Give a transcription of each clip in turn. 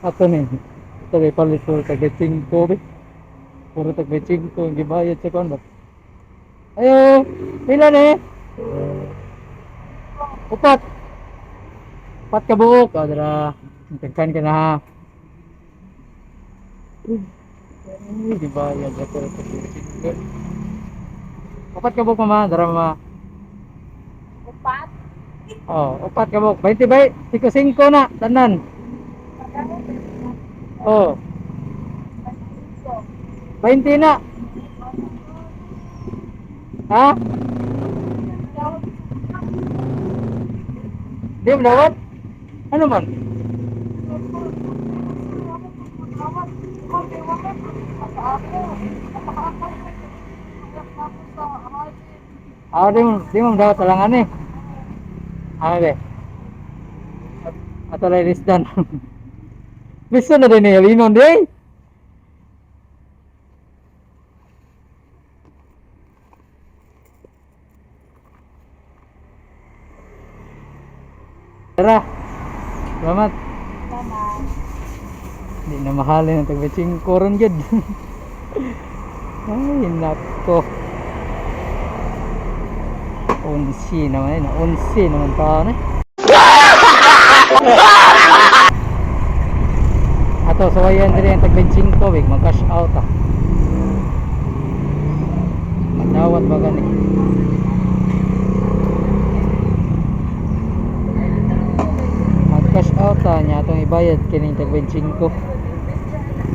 Ato ni. Ito may palit ko tag 5 be. Puro tag 5 ang gibayad sa kuan ba. Ayo, pila ni? Upat. Upat ka buok. Ah, dara. Tagkan ka na ha. Ay, gibayad sa puro tag 5. Upat ka buok, mama. Dara, mama. Upat. Oh, upat ka buok. 20 ba? 5 na tanan. Oh, 20 na. Ha? Di mo dawat? Ano man? Ah, di mo dawat talangan eh. Ah, be. Ato lang lisdan. Lisdan na din eh, linon di eh. Tara. Salamat. Salamat. Hindi na mahalin ang tagbe 5 ron gid. Ay, nako. Unsi naman eh. Unsi naman pa eh. Ato, sawayan diri ang tagbe 5 big mag-cash out ah. Madawat ba gani? Mag-cash out ah niya atong ibayad kining tag 25.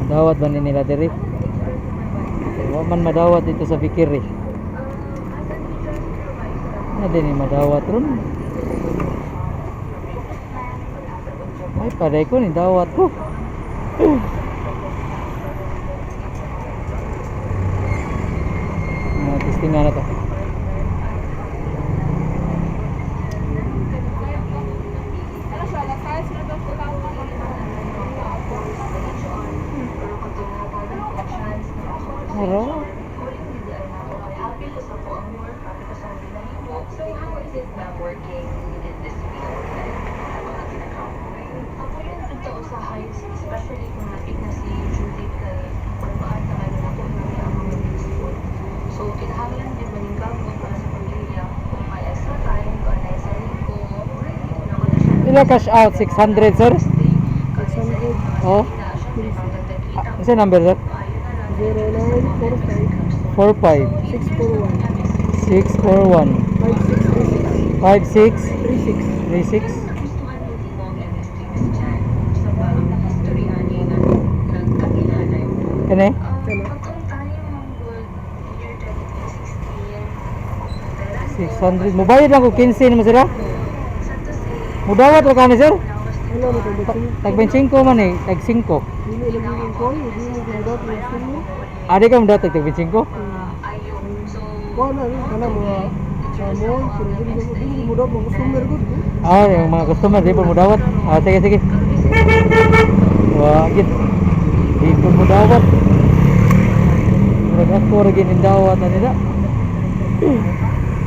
Madawat ba ni nila diri? Kay wa man madawat dito sa Fikir eh. Na din eh, madawat ron. Ay, paday ko ni dawat ko. Mga testing nga na to. Pero, So how is it na working in this field? Mga kinakabuhay? Ako yun totoo sa heights, especially kung napit na si Judith kay maat naman na ako na ang mga school. So, kinahanglan din maningkamot para sa pamilya. Kung may extra time, kung anay sa linggo, na ko na siya. Ila cash out 600, sir? Oh. Ah, isa number, sir? 0945 45 641 641 5636 56 36. 36. Kani? 600. Mubayad lang ko 15 naman sila. Mudawat ra kani, sir? Ano mo itong battery? Tag 25 man eh, tag 5. Dili lagi yung call, hindi mo kung dot yung sino. Adi ka mudawat tag 25? Kuha na rin, kana mga samon, pero dili mo dot, mga customer good. Ah, yung mga customer di po mudawat. Ah, sige sige. Wa gid. Di po mudawat. Murag ako ra gid dawat na nila.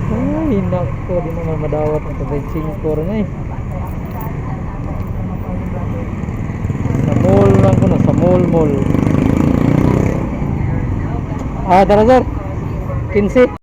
Ay, nako, di naman madawat ang tag 25 ra na eh. Sa mall lang ko na, sa mall mall. Ah, tara sir. 15.